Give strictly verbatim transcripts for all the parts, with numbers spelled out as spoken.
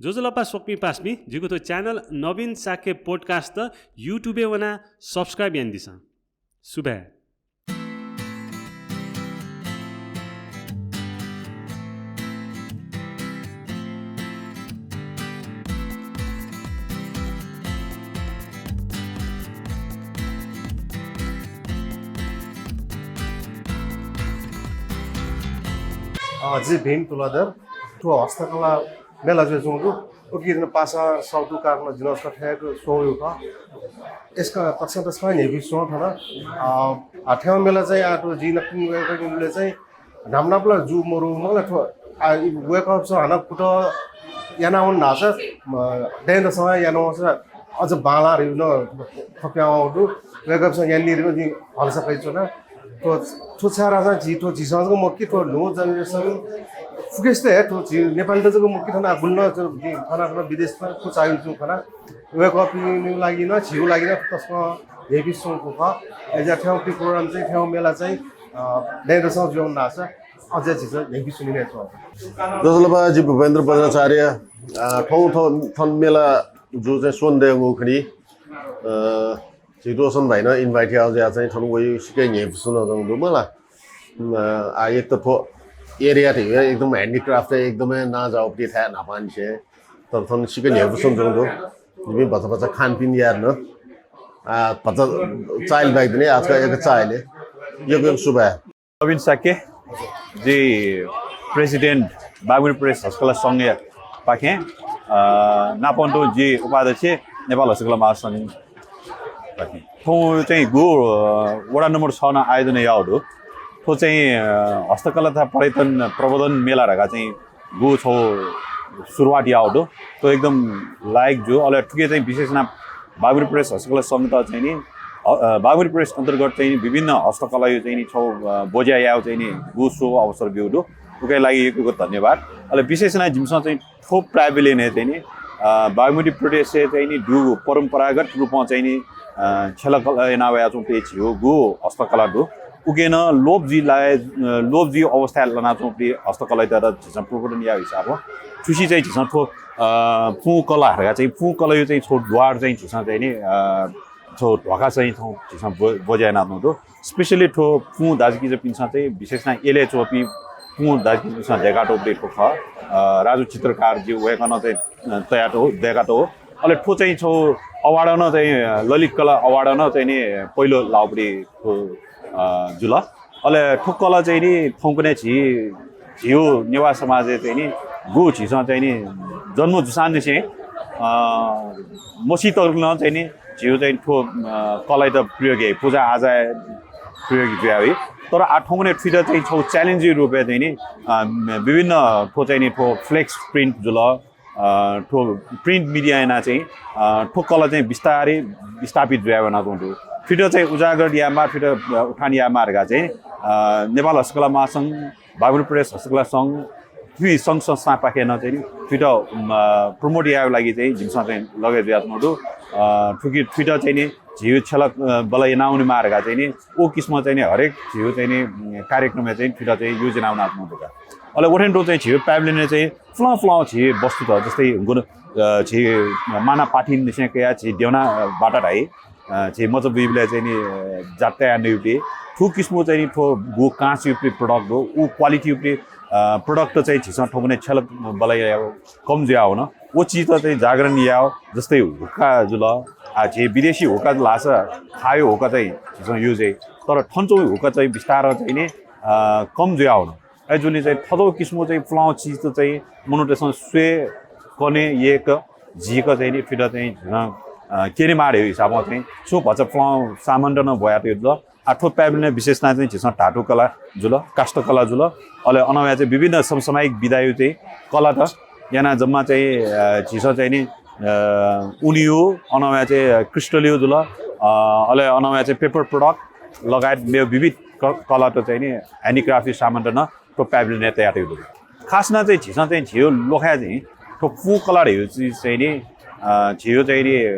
ज्वजलपा स्वकुमि पासापिं, जिगु थ्व channel नवीन शाक्य podcast YouTube-य् वनाः subscribe यानादिसँ। सुभाय्। अ, जि भीम तुलाधर। थ्व हस्तकला मेला जुयाच्वंगु दु। उकिं पासा साउथु कारखाना जिनस्क थ्यंक स्वःगु खः। यसका तसकं तसकं न्ह्यइपुसे च्वं थन। अ, आ, थ्यंगु मेला चाहिँ आः थ्व जि नकतिनि वय्कःपिनिबलय् चाहिँ न्हापा न्हापा ला जू मरु मला थ्व, आ, वय्कःपिसं हानं कुतः यानावन धाःसा, म, दँय्दसं यानावंसा अझ बांलाः धइगु नं थप्यां वःगु दु। वय्कःपिसं यानादी धइगु जिं भलसा कयाच्वना। थ्व, थ्व छाय् धाःसा झी, थ्व झीसं जक मखु कि, थ्व न्हू generation फुक्कसित हे, थ्व झी नेपालीत जक मखु कि, थन गुलि नं थन थन विदेशमा थ्व चाःहिउ च्वंगु खना। वय्कःपिनिगु लागि नं, झीगु लागि नं तसकं न्ह्यइपुसे च्वंगु खः। अय्‌जुयाः थ्यंगु program चाहिँ, थ्यंगु मेला चाहिँ, अ, दँय्दसं जुयावन धाःसा अझ झीसं न्ह्यइपुसे च्वने च्वं। ज्वजलपा, जि भूपेन्द्र बज्राचार्य, अ, थौं थौं थन मेला जू चाहिँ स्वने दयेगु खनी। अ, झी रोशन भाइनं invite याः जुयाः चाहिँ थन वयाः सिक्क न्ह्यइपुसे च्वनाच्वंगु दु मला। अ, आ, एक त थ्व area धइगु एकदम handicraft एकदमै नांजाःगु थाय् न्हापांनिसें। तर थन सिक्क न्ह्यइपुसे च्वनाच्वंगु दु। जिपिं भचा भचा खानपिन याये नं। आ, भचा चाःहिला ब्याक दनि, आजका एक चाःहिले। यक्व यक्व सुभाय्। नवीन शाक्य, जि president बागमती प्रेस हस्तकला संघया पाखें, अ, नापं तुं जि उपाध्यक्ष नेपाल हस्तकला महासंघ पाखें। थौं चाहिँ गु, अ, वडा नम्बर छ नं आयोजना याःगु दु। थ्व चाहिँ, अ, हस्तकला तथा पर्यटन प्रवर्धन मेला धकाः चाहिँ गु छगू सुरुवात याःगु दु। थ्व एकदम लायक जू। अले थुकी चाहिँ विशेष यानाः बागमती प्रेस हस्तकला संघत चाहिँ नि, अ, अ, बागमती प्रेस अन्तर्गत चाहिँ नि विभिन्न हस्तकलाया चाहिँ नि छगू, अ, ब्वज्या यायेगु चाहिँ नि गु स्वःगु अवसर ब्यूगु दु। उकिया लागि यक्व यक्व धन्यवाद। अले विशेष यानाः जिमिसं चाहिँ थ्व pavilion-य् चाहिँ नि, अ, बागमती प्रदेशय् चाहिँ नि दुगु परम्परागत रूपं चाहिँ नि, अ, छ्यलाकला याना वयाच्वंपिं झीगु गु हस्तकला दु। उकिं नं लोप जुइ लाये, अ, लोप जुइ अवस्थाय् लानाच्वंपिं हस्तकलायात झीसं प्रवर्धन यायेगु हिसाबं थुसी चाहिँ झीसं थ्व, अ, पुँ कला धकाः चाहिँ पुँ कलाया चाहिँ छगू द्वार चाहिँ झीसं चाहिँ नि, अ, छगू ध्वाखा चाहिँ थौं झीसं ब्व-, ब्वज्या यानाच्वंगु दु। Specially थ्व पुँ दाजुकिजापिन्सं चाहिँ विशेष यानाः यलय् च्वंपिं पुँ दाजुकिजापिन्सं दय्कातःगु थ्व खः। अ, राजु चित्रकारज्यू वय्कलं चाहिँ, अ, तयातःगु, दय्कातःगु। अले थ्व चाहिँ छगू award नं चाहिँ, अ, ललित कला award नं चाहिँ नि पहिलो लाःगु थ्व, अ, जुल। अले थ्व कला चाहिँ नि थौंकन्हय् झी, झीगु नेवाः समाजय् चाहिँ नि गु झीसं चाहिँ नि जन्म जूसांनिसें, अ, मसीतक नं चाहिँ नि झीगु चाहिँ थ्व, अ, कलायात प्रयोग याइ, पूजा आजाय् प्रयोग जुयावइ। तर आः थौंकन्हय् थुइत चाहिँ छगू challenge-या रूपय् चाहिँ नि, अ, विभिन्न थ्व चाहिँ नि थ्व flex print जुल, अ, थ्व print media यानाः चाहिँ, अ, थ्व कला चाहिँ बिस्तारै विस्थापित जुयावये वनाच्वंगु दु। थुइत चाहिँ उजागर यायेमाः, थुइत, अ, उठान यायेमाः धकाः चाहिँ, अ, नेपाल हस्तकला महासंघ, बागमती प्रदेश हस्तकला संघ, थुकी संघ संस्थापाखें नं चाहिँ नि थुइत, अ, promote यायेगु लागि चाहिँ जिमिसं चाहिँ लगय् जुयाच्वनागु दु। अ, थुकी थुइत चाहिँ नि झीगु छ्यला, अ, बला याना वनेमाः धकाः चाहिँ नि उ किसिमं चाहिँ नि हरेक झीगु चाहिँ नि, उम्, कार्यक्रमय् चाहिँ थुइत चाहिँ use याना वनाच्वनागु दु का। अले वथें तुं चाहिँ झीगु pavilion-य् चाहिँ पुलां पुलां झी वस्तुत, जस्तै हुंगु, अ, झी माना पाथिंनिसें कयाः झी देवाना, अ, बाटा धाइ, अ, झी मचा बुइबलय् चाहिँ नि, अ, जात तयाः नइगुति, थ्व किसिमं चाहिँ नि थ्व गु काँसयुगुति product दु, उ quality-युगुति, अ, product चाहिँ झीसं थौंकन्हय् छ्यला बला यायेगु कम जुयावन। उ चिजत चाहिँ जागरण यायेगु, जस्तै हुक्का जुल, आ, झी विदेशी हुक्का धाःसा थाःया हुक्का चाहिँ झीसं use याइ, तर थन च्वंगु हुक्का चाहिँ बिस्तारं चाहिँ नि, अ, कम जुयावन। अय्‌जूगुलिं चाहिँ थज्याःगु किसिमं चाहिँ पुलांगु चिजत चाहिँ मनूतय्‌सं स्वये, कने, यय्‌क, जीक चाहिँ नि थुइत चाहिँ झीसं, अ, क्यनेमाः धइगु हिसाबं चाहिँ छुं भचा पुलांगु सामानत नं ब्वयातयागु दु। आः थ्व pavilion-य् विशेष यानाः चाहिँ झीसं धातु कला जुल, काष्ठ कला जुल, अले अनं वयाः चाहिँ विभिन्न समसामयिक विधाया चाहिँ कलात यानाः जम्मा चाहिँ, अ, झीसं चाहिँ नि, अ, ऊनया, अनं वयाः चाहिँ crystal-या जुल, अ, अले अनं वयाः चाहिँ paper product लगायत मेगु विविध क-, कलात चाहिँ नि handicraft-या सामानत नं थ्व pavilion-य् तयातयागु दु। खास यानाः चाहिँ झीसं चाहिँ झीगु ल्वखाय् चाहिँ थ्व पुँ कला धइगु चिज चाहिँ नि, अ, झीगु चाहिँ नि, अ,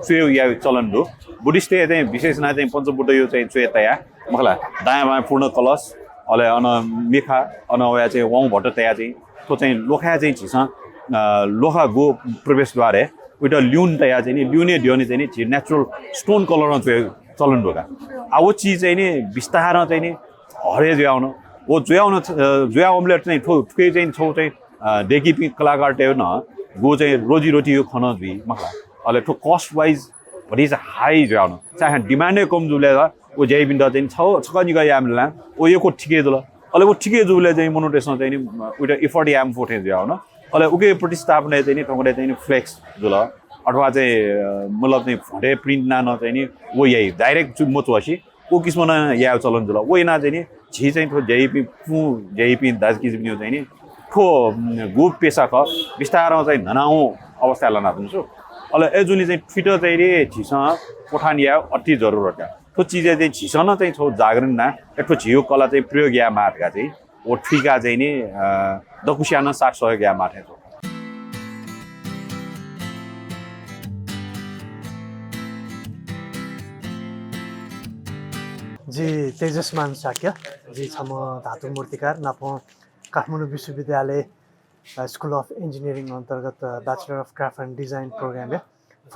च्वय् यायेगु चलन दु। बुद्धिस्टया चाहिँ विशेष यानाः चाहिँ पञ्चबुद्धया चाहिँ च्वय् तयाः मखु ला, दायाँ बायाँ पूर्ण कलश, अले अन मिखा, अनं वयाः चाहिँ वाउँभट्ट तयाः चाहिँ थ्व चाहिँ ल्वखाय् चाहिँ झीसं अ, ल्वखा गु प्रवेशद्वारय् उइत ल्यून तयाः चाहिँ नि, ल्यूनय् द्यःने चाहिँ नि झी natural stone colour नं च्वये चलन दु का। आ, व चिज चाहिँ नि बिस्तारं चाहिँ नि हरे जुयावन। व जुयावन, अ, जुयावंबलय् चाहिँ थ्व, थुके चाहिँ छौ चाहिँ, अ, दय्कीपिं कलाकारतय् नं गु चाहिँ रोजीरोटी यो खँ नं जुइ मखला। अले थ्व cost wise भति चाहिँ high जुयावन। चाहिँ demand हे कम जुबलय् व ज्याइपिन्त चाहिँ छौ छकः निकः यायेमाल, व यक्व ठिके जुल। अले व ठिके जूबलय् चाहिँ मनूतय्सं चाहिँ नि, अ, उइत effort याये मफु थें जुयावन। अले उके प्रतिस्थापनय् चाहिँ नि थौंकन्हय् चाहिँ नि flex जुल। अथवा चाहिँ, अ, मतलब चाहिँ भोंतय् print यानाः नं चाहिँ नि व याइ, direct मच्वसि व किसिमं नं याये चलन जुल। व यानाः चाहिँ नि झी चाहिँ थ्व ज्याइपिं, पुं ज्याइपिं दाजुकिजापिनिगु चाहिँ नि थ्व, उम्, गु पेसा खः, बिस्तारं चाहिँ न्हनावं अवस्थाय् लानाच्वंगु छु। अले अय्जूगुलिं चाहिँ थुइत चाहिँ नि झीसं प्वथान याये अति जरुरत का। थ्व चिजय् चाहिँ झीसं नं चाहिँ छौ जागरण यानाः थ्व झीगु कला चाहिँ प्रयोग यायेमाः धकाः चाहिँ व थुइकाः चाहिँ नि, अ, दक्वस्यां नं साथ सहयोग यायेमाः थें च्वं। जि तेजसमान शाक्य, जि छम्ह धातु मूर्तिकार, नापं काठमाडौँ विश्वविद्यालय, अ, School of Engineering अन्तर्गत, अ, Bachelor of Craft and Design program या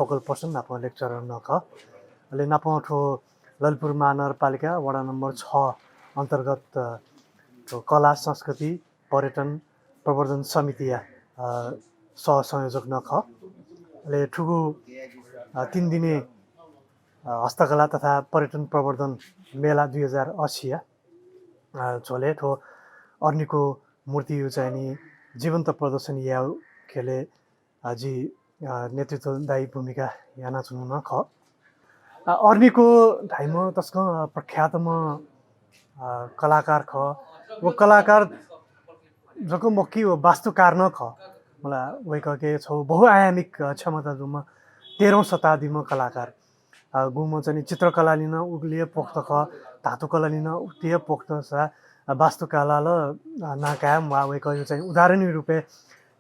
focal person नापं lecturer नं खः। अले नापं थ्व ललितपुर महानगरपालिका वडा नम्बर छ अन्तर्गत, अ, थ्व कला, संस्कृति, पर्यटन प्रवर्धन समितिया, अ, सहसंयोजक नं खः। अले थुगु, अ, तीन दिने, अ, हस्तकला तथा पर्यटन प्रवर्धन मेला दुई हजार अस्सीया, अ, झ्वलय् थ्व अर्नीको मूर्तिया चाहिँ नि जीवन्त प्रदर्शन यायेगु ख्यलय्, अ, जि, अ, नेतृत्वदायी भूमिका यानाच्वनागु नं खः। अ, अर्नीको धाइम्ह तसकं, अ, प्रख्यातम्ह, अ, कलाकार खः। व कलाकार जक मखु कि व वास्तुकार नं खः। मला वय्कःके छौ बहुआयामिक, अ, क्षमता दुम्ह तेह्रौँ शताब्दीम्ह कलाकार। अ, गुम्ह चाहिँ नि चित्रकलालिं नं उलि हे पोख्त खः, धातुकलालिं नं उति हे पोख्त सा, अ, वास्तुकला ल, अ, नां काये म्वाः। वय्कःया चाहिँ उदाहरणया रूपय्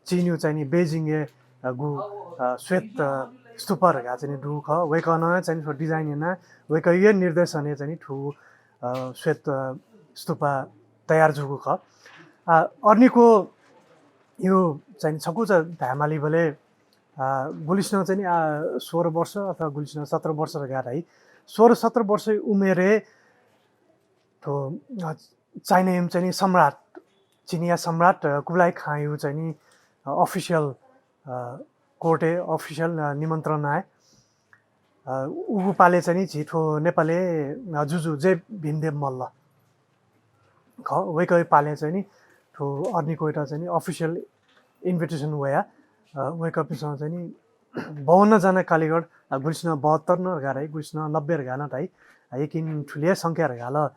चीनया चाहिँ नि बेजिङय्, अ, गु, अ, श्वेत, अ, स्तूप धकाः चाहिँ नि दु खः। वय्कलं चाहिँ नि थ्व design यानाः वय्कःया निर्देशनय् चाहिँ नि थ्व, अ, श्वेत, अ, स्तूप तयार जूगु खः। अ, अर्नीको यो चाहिँ नि छकूचा धायेमालीबलय्, अ, गुलिसिनं चाहिँ नि, अ, सोह्र वर्ष अथवा गुलिसिनं सत्र वर्ष धकाः धाइ। सोह्र सत्र वर्ष उमेरय् थ्व, अ, चाइनाया चाहिँ नि सम्राट, चिनिया सम्राट, अ, कुबलाइ खाँया चाहिँ नि, अ, official, अ, court-य् official, अ, निमन्त्रणा, अ, उगु पालय् चाहिँ नि झी थ्व नेपालय्, अ, जुजु जय भीमदेव मल्ल खः। वय्कःया पालय् चाहिँ नि थ्व अर्नीकोयात चाहिँ नि official invitation वया, अ, वय्कःपिन्सं चाहिँ नि बाउन्न जना कालिगड, अ, गुलिसिनं बहत्तर नं धकाः धाइ, गुलिसिनं नब्बे धकाः नं धाइ। अ, यकिन थुलि हे संख्या धकाः ल,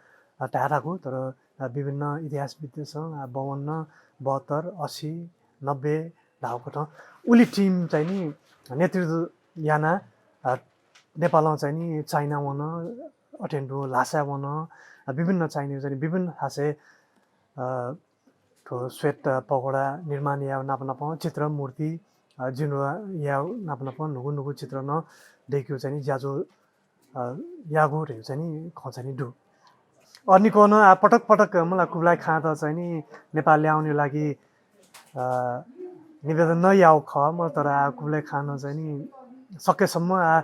अ, धाये थाकु, तर, अ, विभिन्न इतिहासविद्तय्सं, अ, बाउन्न, बहत्तर, अस्सी, नब्बे धाःगु कथं उलि team चाहिँ नि नेतृत्व यानाः, अ, नेपालं चाहिँ नि चाइना वन, अथें तुं ल्हासाय् वन, अ, विभिन्न चाइनाया चाहिँ नि विभिन्न थासय्, अ, थ्व श्वेत पगोडा निर्माण यायेगु नाप नापं, चित्र, मूर्ति, अ, जिर्णोद्धार यायेगु नाप नापं न्हूगु न्हूगु चित्र नं दय्केगु चाहिँ नि ज्याझ्वः, अ, याःगु धइगु चाहिँ नि खँ चाहिँ नि दु। अर्नीकों नं आः पटक पटक मला कुबलाइ खाँयात चाहिँ नि नेपाल ल्यायेगु लागि, अ, निवेदन नं याःगु खः, मला तर आः कुबलाइ खानं चाहिँ नि सकेसम्म आः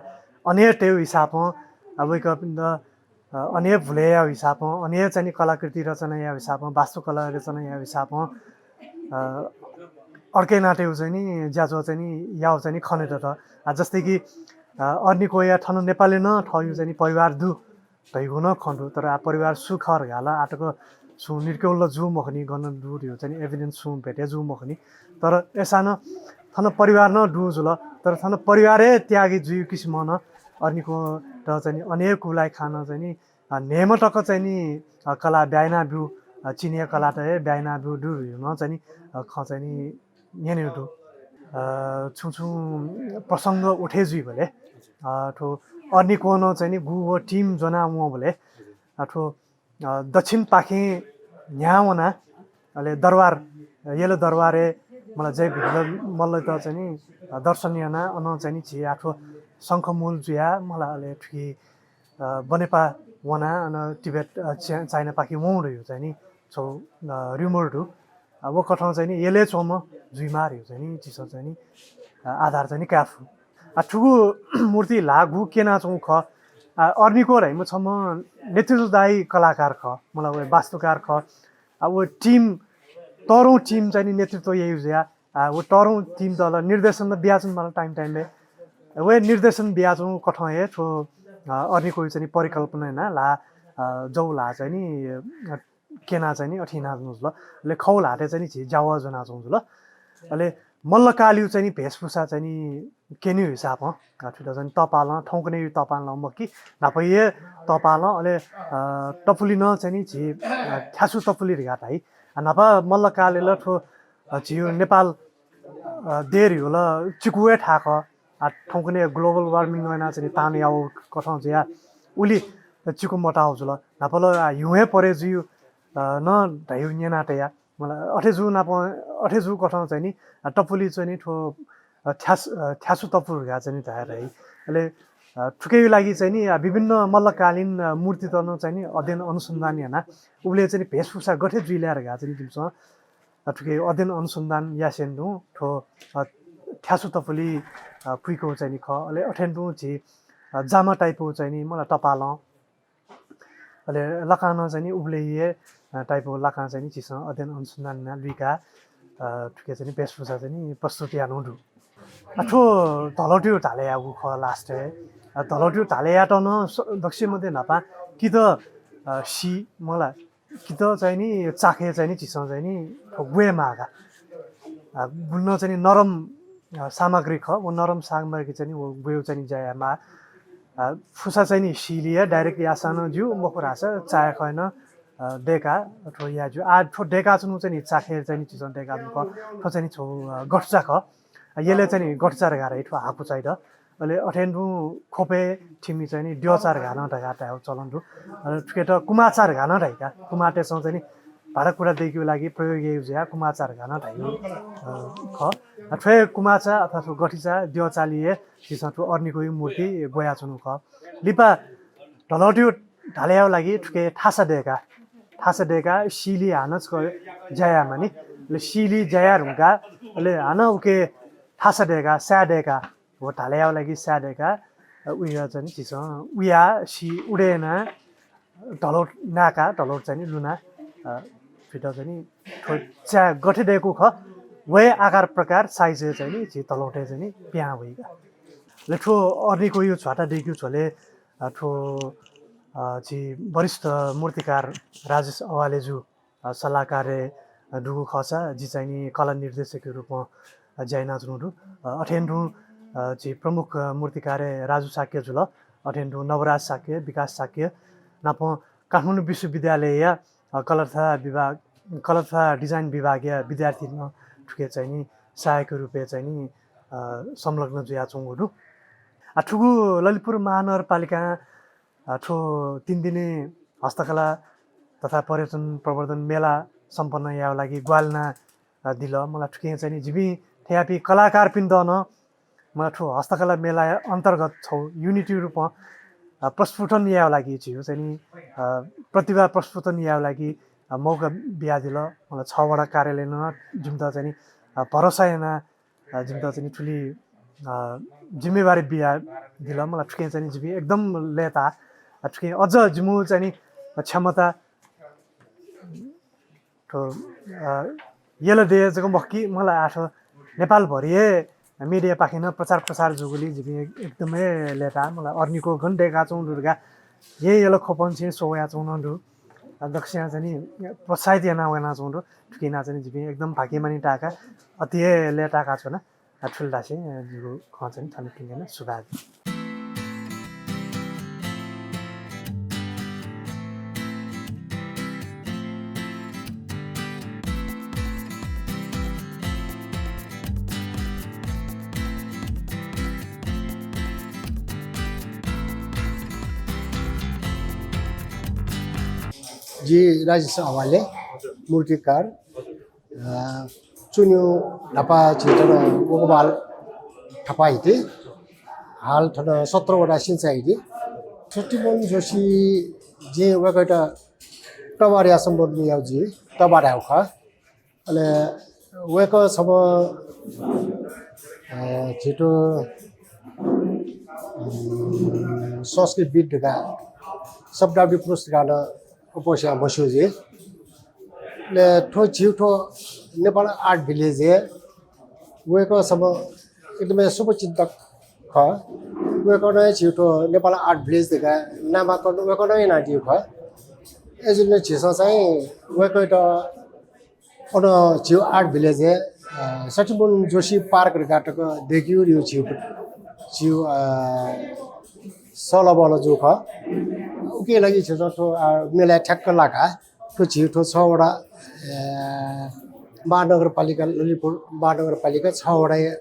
अन्याय तयेगु हिसाबं, आः वय्कःपिन्त, अ, अन्याय भुले यायेगु हिसाबं, अन्याय चाहिँ नि कलाकृति रचना यायेगु हिसाबं, वास्तुकला रचना यायेगु हिसाबं, अ, अर्के नातेगु चाहिँ नि ज्याझ्वः चाहिँ नि याःगु चाहिँ नि खनेदत। आः जस्तै कि, अ, अर्नीकोया थन नेपालय् नं थःगु चाहिँ नि परिवार दु धइगु नं खँ दु, तर आः परिवार सु खः धकाः ला आः तक सुं निर्क्यौल जू मखुनि, गन दु धइगु चाहिँ नि evidence सुं भेटे जू मखुनि। तर अय्सां नं थन परिवार नं दु जुल, तर थन परिवार हे त्यागी जुइगु किसिमं नं अर्नीकोयात चाहिँ नि अन्याय कुबलाइ खानं चाहिँ नि, अ, न्हय्म्ह तक चाहिँ नि, अ, कला ब्याहा यानाब्यू, अ, चिनिया कलात हे ब्याहा यानाब्यू दु धइगु नं चाहिँ नि, अ, खँ चाहिँ नि न्यनेगु दु। अ, छुं छुं प्रसंग उठे जुइबलय्, अ, थ्व अर्नीकों नं चाहिँ नि गु व team ज्वना वंबलय्, अ, थ्व, अ, दक्षिणपाखें न्ह्याः वनाः, अले दरबार, अ, यल दरबारय् मला जय भीमदेव मल्लयात चाहिँ नि, अ, दर्शन यानाः अनं चाहिँ नि झी आः थ्व शंखमूल जुयाः मला अले थुकी, अ, बनेपा वनाः अन तिब्बत, अ, चा-, चाइनापाखे वंगु धइगु चाहिँ नि छौ, अ, rumor दु। अ, व कथं चाहिँ नि यलय् च्वंम्ह जुइमाः धइगु चाहिँ नि झीसं चाहिँ नि, अ, आधार चाहिँ नि काये फु। अ, थुगु मूर्ति ल्हाः गु क्यनाच्वंगु खः। अ, अर्निको धाइम्ह छम्ह नेतृत्वदायी कलाकार खः, मतलब व वास्तुकार खः। अ, व team, तःधंगु team चाहिँ नि नेतृत्व याइगु जुयाः, अ, व तःधंगु team दल निर्देशन नं बियाच्वनेमाल time time-य्। व निर्देशन बियाच्वंगु कथं हे थ्व, अ, अर्निकोया चाहिँ नि परिकल्पना यानाः ल्हाः, अ, जव ल्हाः चाहिँ नि, अ, क्यनाः चाहिँ नि अथे यानाच्वंगु जुल। अले खव ल्हातय् चाहिँ नि झी ज्यावः ज्वनाच्वंगु जुल। अले मल्लकालया चाहिँ नि भेषभूषा चाहिँ नि क्यनेगु हिसाबं, अ, थुइत चाहिँ नि तःपालं, थौंकन्हय्‌या तःपालं मखु कि, न्हापाया तःपालं, अले, अ, तपुलि नं चाहिँ नि झी, अ, थ्यासु तपुलि धकाः धाइ। अ, न्हापा मल्लकालय् ला थ्व, अ, झीगु नेपाल, अ, देय् धइगु ला चिकु हे थाय् खः। अ, थौंकन्हय् global warming यानाः चाहिँ नि तान याःगु कथं जुयाः उलि चिकु मताःगु जुल। न्हापा ला, अ, हिउँ हे परे जुइगु, अ, नं धइगु न्यना तया। मतलब अथे जूगु नाप, अथे जूगु कथं चाहिँ नि, अ, तपुलि चाहिँ नि थ्व, अ, थ्यास-, अ, थ्यासु तपु धकाः चाहिँ नि धाये धाइ। अले, अ, थुकिया लागि चाहिँ नि, अ, विभिन्न मल्लकालीन, अ, मूर्तित नं चाहिँ नि अध्ययन अनुसन्धान यानाः उबलय् चाहिँ नि भेषभूषा गथे जुइ ला धकाः चाहिँ नि जिमिसं, अ, थुकिया अध्ययन अनुसन्धान यासेंतुं थ्व, अ, थ्यासु तपुलि, अ, पुइकूगु चाहिँ नि खः। अले अथेंतुं झी, अ, जामा type-या चाहिँ नि मला तःपालं अले लाकां नं चाहिँ नि उबलय् हे, अ, type-या लाकां चाहिँ नि झीसं अध्ययन अनुसन्धान यानाः लुइकाः, अ, थुकिया चाहिँ नि भेषभूषा चाहिँ नि प्रस्तुत यानागु दु। अ, थ्व धलौतय् धाले याःगु खः last-य्। अ, धलौतय् धाले यायेत नं स-, दक्वसिबय् मध्ये न्हापां कित, अ, सी मला कित चाहिँ नि चाखे चाहिँ नि झीसं चाहिँ नि थ्व ग्वये माः का। अ, गुलि नं चाहिँ नि नरम, अ, सामग्री खः। व नरम सामग्री चाहिँ नि व ग्वयेगु चाहिँ नि ज्या याये माः। अ, फुसा चाहिँ नि सीलिया direct याःसां नं ज्यू, मखु धाःसा चाया खय् नं, अ, दय्काः थ्व याये ज्यू। आः थ्व दय्काच्वंगु चाहिँ नि चाखे चाहिँ नि झीसं दय्काच्वंगु खः। थ्व चाहिँ नि छगू, अ, गथुचा खः। अ, यलय् चाहिँ नि गथुचा धकाः धाइ थ्व हाकुचायात। अले अथेंतुं ख्वपय् थिमि चाहिँ नि द्यःचा धकाः नं धकाः धायेगु चलन दु। अले थुकियात कुमाचा धकाः नं धाइ का। कुमाःतय्सं चाहिँ नि भाँडाकुँडा दय्केगु लागि प्रयोग याइगु जुयाः कुमाचा धकाः नं धाइगु, अ, खः। अ, थ्व हे कुमाचा अथवा थ्व गथिचा द्यःचालिइ हे झीसं थ्व अर्निकोया मूर्ति ग्वयाच्वनागु खः। लिपा धलौतय् धाले यायेगु लागि थुके थासा दय्काः, थासा दय्काः सीलिइ हानं छकः ज्या याये मानि। अले सीलिइ ज्या याये धुंकाः अले हानं उके थासा दय्काः, साय् दय्काः, व धाले यायेगु लागि साय् दय्काः, अ, उया चाहिँ नि झीसं उया सी उडे यानाः धलौत नाय्काः, धलौत चाहिँ नि लुनाः, अ, थुइत चाहिँ नि थ्व च्या गथे दय्कूगु खः, व हे आकार प्रकार size-य् चाहिँ नि झी धलौतय् चाहिँ नि पिहां वइगु। अले थ्व अर्निकोया झ्वाता दय्केगु झ्वलय्, अ, थ्व, अ, झी वरिष्ठ मूर्तिकार राजेश अवालेजु, अ, सल्लाहकारय्, अ, दुगु खःसा जि चाहिँ नि कला निर्देशकया रूपं, अ, ज्या यानाच्वनागु दु। अ, अथेंतुं, अ, झी प्रमुख, अ, मूर्तिकारय् राजु शाक्य जुल, अथेंतुं नवराज शाक्य, विकास शाक्य नापं काठमाडौं विश्वविद्यालयया, अ, कला तथा विभाग, कला तथा design विभागया विद्यार्थी नं थुके चाहिँ नि सहायकया रूपय् चाहिँ नि, अ, संलग्न जुयाच्वंगु दु। आ, थुगु ललितपुर महानगरपालिकां, अ, थ्व तीन दिने हस्तकला तथा पर्यटन प्रवर्धन मेला सम्पन्न यायेगु लागि ग्वाहालि याना, अ, दिल। मला थुकिं चाहिँ नि जिपिं थज्याःपिं कलाकारपिन्त नं मला थ्व हस्तकला मेला अन्तर्गत छगू unit-या रूपं, अ, प्रस्फुटन यायेगु लागि झीगु चाहिँ नि, अ, प्रतिभा प्रस्फुटन यायेगु लागि, अ, मौका बियादिल। मला छ वडा कार्यालयं नं जिमित चाहिँ नि, अ, भरोसा यानाः, अ, जिमित चाहिँ नि थुलि, अ, जिम्मेवारी बियादिल। मला थुकिं चाहिँ नि जिपिं एकदम लय्ताः। अ, थुकिं अझ जिमिगु चाहिँ नि क्षमता थ्व, अ, यल देय् जक मखु कि, मला आः थ्व नेपालभरि हे media पाखें नं प्रचार प्रसार जूगुलिं जिपिं एकदमै लय्ताः। मला अर्निको गन दय्काच्वंगु दु धकाः येँ यल ख्वपंक्षें स्वयाच्वंगु नं दु। अ, दक्वसियां चाहिँ नि प्रोत्साहित याना वनाच्वंगु दु। थुकिं यानाः चाहिँ नि जिपिं एकदम भाग्यमानी ताय्काः अति हे लय्ताय्काच्वना। अ, थुलि धासें, अ, जिगु खँ चाहिँ नि थन थुइका नं सुभाय्। जि राजेश अवाले, मूर्तिकार। अ, चुन्यु न्हापा झी थन वंगु बहाल थापा हिते। हाल थन सत्र वटा सिंचा हिते। छतिमोहन जोशी, जिं वय्कःयात तबा धयाः सम्बोधन याउ, जि तबा धायेगु खः। अले वय्‌कः छम्ह, अ, झीथ्व, उम्, संस्कृतिविद् धकाः, शब्दावली पुरुष धकाः नं अप्वःस्यां मस्यू जुइ। अले थ्व झीथ्व Nepal Art Village-य् वय्‌कः छम्ह एकदमै शुभचिन्तक खः। वय्‌कलं हे झीथ्व Nepal Art Village धकाः नामाकरण वय्‌कलं यानादीगु खः। अय्‌जूगुलिं झीसं चाहिँ वय्‌कःयात अन झीगु Art Village-य्, अ, शत्रुघ्न जोशी park धकाः तक दय्‌केगु झीगु, झीगु, अ, सल्लाह बहलय् जूगु खः। उकिया लागि झीसं थ्व, अ, मेलाय् ठ्याक्क लाकाः थ्व झीथ्व छ वडा, अ, महानगरपालिका, ललितपुर महानगरपालिका छ वडाय्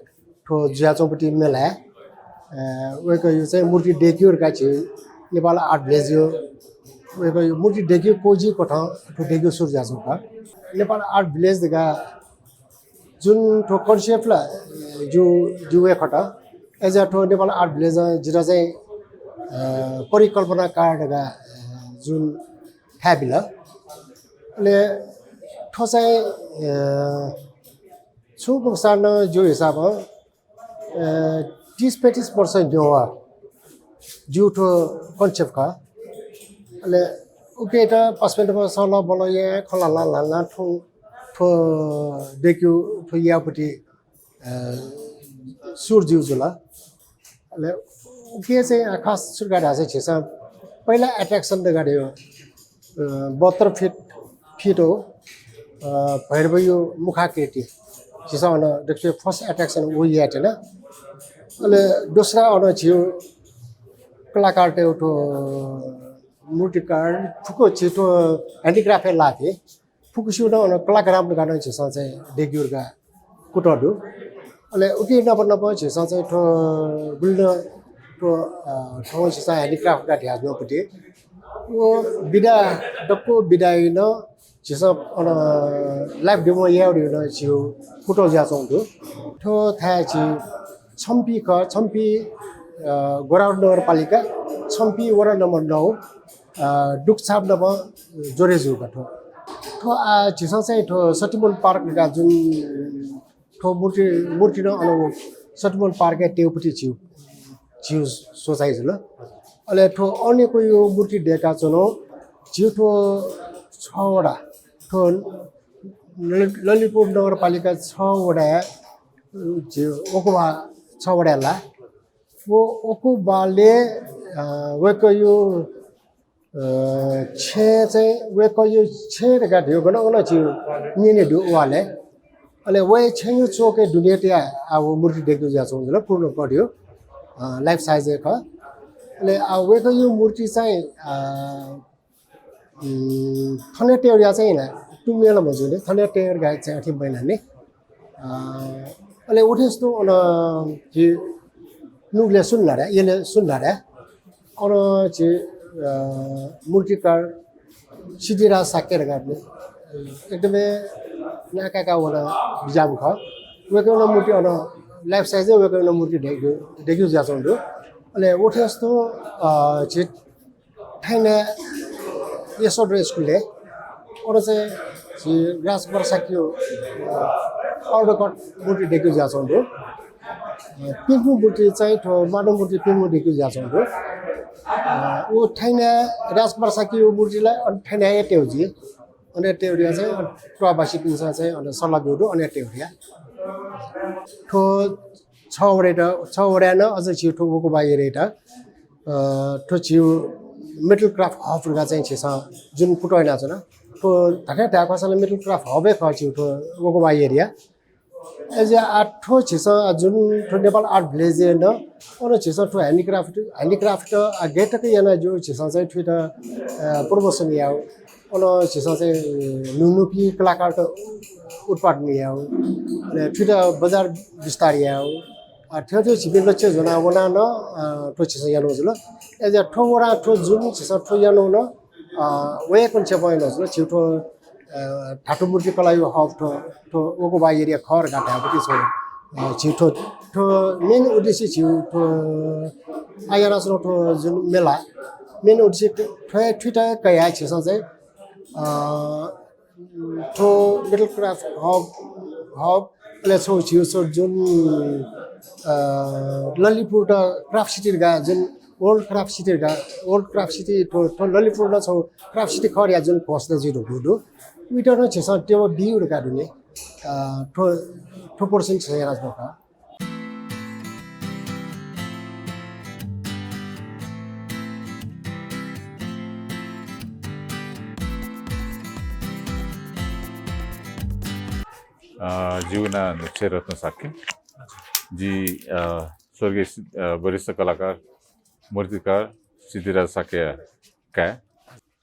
थ्व जुयाच्वंगु मेलाय्, अ, वय्‌कःया चाहिँ मूर्ति दय्‌केगु धकाः झी Nepal Art Village-या वय्‌कःया मूर्ति दय्‌केगु क्वजि कथं थ्व दय्‌केगु सुरु जुयाच्वंगु खः। Nepal Art Village धकाः जुन थ्व concept ला, अ, जू, जू वये खत। अय्‌जुयाः थ्व Nepal Art Village-ं जितः चाहिँ, अ, परिकल्पनाकार धकाः, अ, जुन थाय् बिल। अले थ्व चाहिँ, अ, छुं पुसा नं जिगु हिसाबं, अ, तीस पैंतीस वर्ष न्ह्यः जूगु थ्व concept खः। अले उकियात पासापिन्त सल्लाह बल्लाः यानाः खँ ल्हानाः ल्हानाः थ्व, थ्व दय्‌केगु थ्व याःगु पति, अ, सुरु जूगु जुल। अले उकिया चाहिँ खास छु धकाः धाःसा झीसं पहिला attraction धकाः धाःगु, अ, बहत्तर feet, feet-या, अ, भैरवया मुखाकृति। झीसं अन दक्वसिबय् first attraction व यायेत्यना। अले दोस्रा अन झीगु कलाकारतय्‌गु थ्व मूर्तिकार फुक्क झीथ्व handicraft-य् लाःपिं फुक्कसिगु नं अन कलाग्राम धकाः नं झीसं चाहिँ दय्‌केगु धकाः कुतः दु। अले उकी नाप नाप झीसं चाहिँ थ्व गुलि नं थ्व, अ, थौं झीसं handicraft धकाः धायेत्यनागु पति व विधा, दक्व विधाया नं झीसं अन live demo यायेगु नं झीगु कुतः जुयाच्वंगु दु। थ्व थाय् झी छम्पी खः, छम्पी, अ, गोराहट नगरपालिका, छम्पी वडा नम्बर नौ, अ, दुगुचाप नाप जोडे जूगु खः थ्व। थ्व आः झीसं चाहिँ थ्व शत्रुघ्न park धकाः जुन थ्व मूर्ति, मूर्ति नं अन व शत्रुघ्न park-य् तयेगु पति झीगु, झीगु सोचाइ जुल। अले थ्व अनेकया मूर्ति दय्‌काच्वन। झीगु थ्व छ वडा, थ्व ललि-, ललितपुर नगरपालिका छ वडाय्, अ, झी ओकुबा छ वडाय् ला। व ओकुबालय्, अ, वय्‌कःया, अ, छेँ चाहिँ, वय्‌कःया छेँ धकाः धाःगु गन गन झीगु न्यने दु वालय्। अले वया छेँया चोकय् दुने तयाः आः व मूर्ति दय्‌केगु जुयाच्वंगु जुल, पूर्ण कथंया, अ, life size-य् खः। अले आः वय्‌कःया मूर्ति चाहिँ, अ, उम्, थन तयेगु धकाः चाहिँ ला, तुं मेला मजू नि, थन तयेगु धकाः चाहिँ अथे मयाना नि। अ, अले उथेस तुं अन झी नुगलय् सुनादँ, यलय् सुनादँ। अन झी, अ, मूर्तिकार सिद्धिराज शाक्य धकाः नि, एकदमै नां काय्‌का वना बिज्याःम्ह खः। वय्‌कःया नं मूर्ति अन life size-य् वय्‌कःया नं मूर्ति दय्‌केगु, दय्‌केगु जुयाच्वंगु दु। अले उथेस तुं, अ, झी थाइनाय् यशोधर स्कुलय्, अन चाहिँ झी राजकुमार शाक्यया, अ, अर्धघट मूर्ति दय्‌केगु जुयाच्वंगु दु। अ, प्यंगू मूर्ति चाहिँ थ्व मानव मूर्ति प्यंगू दय्‌केगु जुयाच्वंगु दु। अ, व थाइनाय् राजकुमार शाक्यया मूर्ति ला अन थाइनाय् हे तयेगु जुइ। अन तयेगु धकाः चाहिँ अन त्वाःबासीपिन्सं चाहिँ अन सल्लाह ब्यूगु दु, अन तयेगु धकाः। थ्व छ वडाय्, छ वडाय् नं अझ झीगु थ्व ओकुबा area-य्, अ, थ्व झीगु metal craft hub धकाः चाहिँ झीसं जुन कुतः यानाच्वना। थ्व धात्थें धायेगु खःसा ला metal craft hub हे खः झीगु थ्व ओकुबा area। अय्‌जुयाः आः थ्व झीसं जुन थ्व Nepal Art Village-य् नं अन झीसं थ्व handicraft, handicraft, अ, गय् तक याना ज्यू झीसं चाहिँ थुइत, अ, promotion यायेगु। अन झीसं चाहिँ न्हून्हूपिं कलाकारत उत्पादन यायेगु, अले थुइत बजार विस्तार यायेगु। अ, थ्व थ्व झीपिं लक्ष्य ज्वना वना नं, अ, थ्व झीसं यानागु जुल। अय्‌जुयाः थ्व वडां थ्व जुन झीसं थ्व यानागु नं, अ, वय्‌कःपिं छेँय् यानागु जुल। झीगु थ्व, अ, धातु मूर्ति कलाया hub थ्व, थ्व ओकुबा area खः धकाः धायेगु पति छगू। अ, झीगु थ्व, थ्व main उद्देश्य झीगु थ्व आः यानाच्वनागु थ्व जुन मेला, main उद्देश्य थ्व, थ्व थुइत कयाः झीसं चाहिँ, अ, थ्व मिडल क्लास हब, हब, अले छगू झीगु जुन, अ, ललितपुर त क्राफ्ट सिटी धकाः, जुन वर्ल्ड क्राफ्ट सिटी धकाः, वर्ल्ड क्राफ्ट सिटी थ्व, थ्व ललितपुर नं छगू क्राफ्ट सिटी खः धकाः जुन घोषणा जुइ धुंकूगु दु। उइत नं झीसं टेवा बीगु धकाः दुने, अ, थ्व, थ्व पर्सेन्ट झीसं यानाच्वना। अ, जिगु नां नुच्छेरत्न शाक्य। जि, अ, स्वर्गीय सि-, अ, वरिष्ठ कलाकार, मूर्तिकार सिद्धिराज शाक्यया काय्।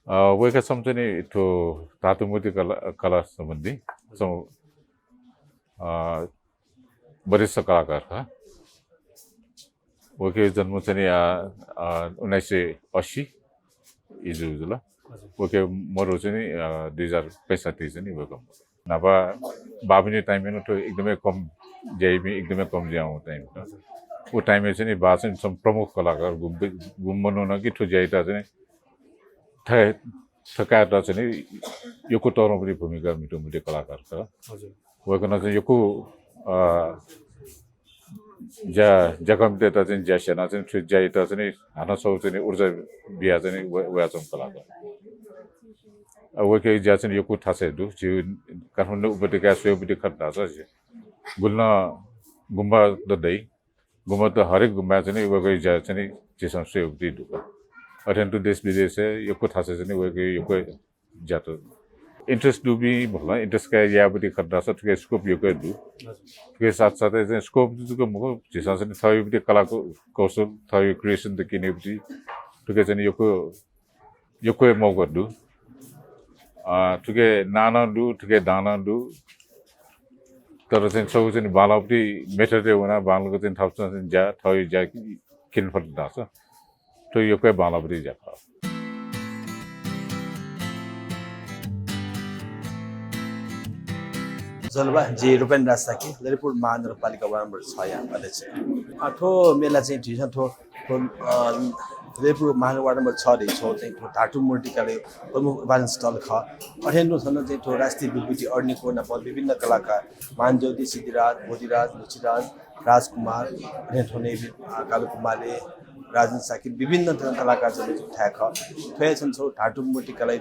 अ, वय्कः छम्ह चाहिँ नि थ्व धातु मूर्ति कला, कला सम्बन्धी छम्ह, अ, वरिष्ठ कलाकार खः। वय्कःया जन्म चाहिँ नि, अ, अ, उन्नाइस सय अस्सी इजु जुल। हजुर। वय्कःया मरु चाहिँ नि, अ, दुई हजार पैंसट्ठी चाहिँ नि वय्कः मरु। न्हापा बाःपिनि time य् नं थ्व एकदमै कम ज्या याइपिं, एकदमै कम ज्या याःगु time। हजुर। व time य् चाहिँ नि बाः चाहिँ नि छम्ह प्रमुख कलाकार गुम्ह, गुम्ह मनुखं कि थ्व ज्या यायेत चाहिँ नि थ-, थ्व काय्‌त चाहिँ नि यक्व तःधंगु भूमिका म्हितूम्ह कलाकार खः। हजुर। वय्कलं चाहिँ यक्व, अ, ज्या, ज्याकःमितय्त चाहिँ ज्या स्यनाः चाहिँ थ्व ज्यायात चाहिँ हानं छगू चाहिँ ऊर्जा बियाः चाहिँ वया, वयाच्वंम्ह कलाकार। अ, वय्कःया ज्या चाहिँ यक्व थासय् दु। झी काठमाडौं उपत्यकाय् स्वयेबलय् खः धाःसा गुलि नं गुम्बा दइ। गुम्बा द-, हरेक गुम्बाय् चाहिँ वय्कःया ज्या चाहिँ झीसं स्वयेबलय् दु। अथें तुं देश विदेशय् यक्व थासय् चाहिँ वय्कःया यक्व ज्यात interest दुपिं भलय् interest काय् याःबलय् खः धाःसा थुकिया scope यक्व दु। थुकिया साथसाथै चाहिँ scope जक मखु, झीसं चाहिँ थःगु कला कौ-, कौशल, थःगु creation त क्यनेबलय् थुकिया चाहिँ यक्व, यक्व मौका दु। अ, थुकिया नां नं दु, थुकिया दां नं दु। तर चाहिँ छगू चाहिँ बांलाःबलय् method य् वनाः बांलाक चाहिँ थःपिन्सं चाहिँ ज्या, थःगु ज्या क्यने फत धाःसा थ्व यक्व बांलाःबलय् ज्या खः। ज्वजलपा, जि रूपेन्द्र राज शाक्य, ललितपुर महानगरपालिका वार्ड नम्बर छ या अध्यक्ष। अ, थ्व मेला चाहिँ झीसं थ्व, थ्व, अ, ललितपुर महानगर वार्ड नम्बर छ धइगु चाहिँ थ्व धातु मूर्तिकलाया प्रमुख उत्पादन स्थल खः। अथें तुं थन चाहिँ थ्व राष्ट्रिय विभूति अरनिको नाप विभिन्न कलाकार, महान ज्योति, सिद्धिराज, बोधिराज, लुचिराज, राजकुमार, अथें थ्व नं, अ, कालु कुमाले, राजन शाक्य, विभिन्न थन कलाकार चाहिँ थ्व थाय् खः। थ्व हे छन्हु छगू धातु मूर्तिकलाया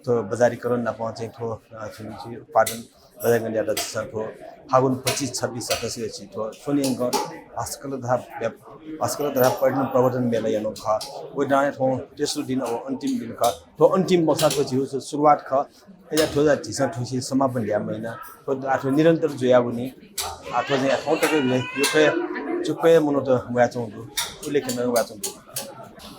थ्व बजारीकरण नाप चाहिँ थ्व, अ, थ्व, थ्व उत्पादन बजारीकरण यात झीसं थ्व फागुन पच्चिस, छब्बिस, सत्ताइस गते झी थ्व स्वनियंक हस्तकला तथा व्याप-, हस्तकला तथा पर्यटन प्रवर्धन मेला यानागु खः। व दौरान थ्व तेस्रो दिन, अब अन्तिम दिन खः। थ्व अन्तिम मखुसा थ्व झीगु सु-, सुरुवात खः। अय्‌या थ्व ला झीसं थुसी समापन याये मयाना। थ्व आः थ्व निरन्तर जुयावनी। आः थ्व चाहिँ थौं तक यक्व, यक्व मनूत वयाच्वंगु दु, उल्लेखनीय वयाच्वंगु दु।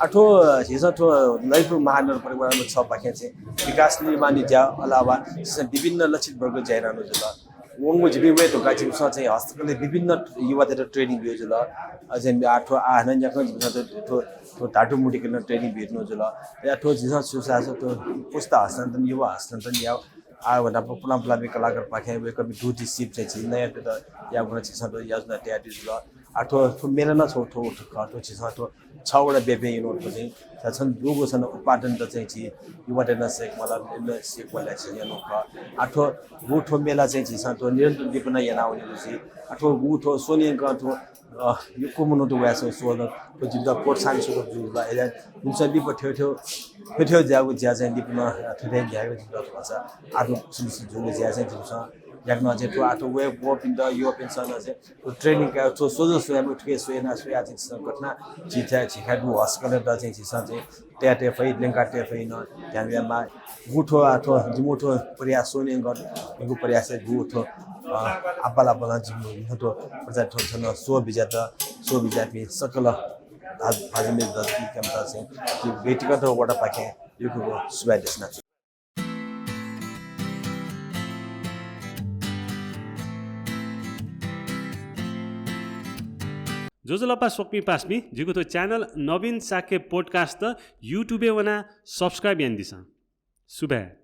आः थ्व झीसं थ्व ललितपुर महानगरपालिका वार्ड नम्बर छ पाखें चाहिँ विकास निर्माणया ज्या अलावा झीसं विभिन्न लक्षित वर्ग ज्या यानागु जुल। वंगु झीपिं वये धुंकाः झीसं चाहिँ हस्तकला विभिन्न युवातय्त training बियागु जुल। अझ आः थ्व आः हानं न्याकं झीसं थ्व, थ्व, थ्व धातु मूर्तिकला training बियागु जुल। अय्‌या थ्व झीसं सुसास थ्व पुस्ता हस्तान्तरण, युवा हस्तान्तरण या आः वनाः पुलां पुलांपिं कलाकारपाखें वय्‌कःपिं दुःति सिप चाहिँ झी नयापिन्त यायेगु नं झीसं थ्व योजना तयातयागु जुल। आः थ्व, थ्व मेला नं छगू थ्व, थ्व, थ्व, थ्व झीसं थ्व छवटा ब्यापी यानागु चाहिँ झीसं दुगु सन उत्पादन त चाहिँ झी युवातय्‌त नं सय्‌के माल, नं सय्‌के माल झीसं यानागु खः। आः थ्व, गु थ्व मेला चाहिँ झीसं थ्व निरन्तर लिपा नं यानावनेगु जुइ। आः थ्व, गु थ्व स्वनियंक थ्व, अ, यक्व मनूत वयाः स्वल, थ्व जिमित प्रोत्साहन स्वरूप जुल। अय्‌या निमिसं लिपा थ्यंथ्यंगु, थ्यंथ्यंगु ज्याःगु ज्या चाहिँ लिपा नं थथे यायेगु जिमित खः। आः थ्व सुनिश्चित जूगु ज्या चाहिँ जिमिसं याकनं चाहिँ थ्व आः थ्व वये, वःपिन्त, युवापिन्सं नं चाहिँ training काये, थ्व सोझो स्वयाः, थुके स्वयाः, स्वयाः चाहिँ झीसं कथं झीथाय्, झीथाय् दुगु हस्तकला चाहिँ झीसं चाहिँ तया तये फइ, ल्यंका तये फइ नं ध्यान बियाः माः। गु थ्व आः थ्व जिमिगु थ्व प्रयास स्वनियंक, जिमिगु प्रयासय् गु थ्व, अ, आपालं आपालं जिमिगु थ्व प्रचार थ्व थन स्व बिज्यात, स्व बिज्यापिं सकल भाजु, भाजु मय्जु दजु दिकापिन्त चाहिँ जि व्यक्तिगत वटापाखें यक्व सुभाय् देछाना। ज्वजलपा स्वकुमि पासापिं, जिगु थ्व channel नवीन शाक्य podcast YouTube-य् वनाः subscribe यानादिसँ। सुभाय्।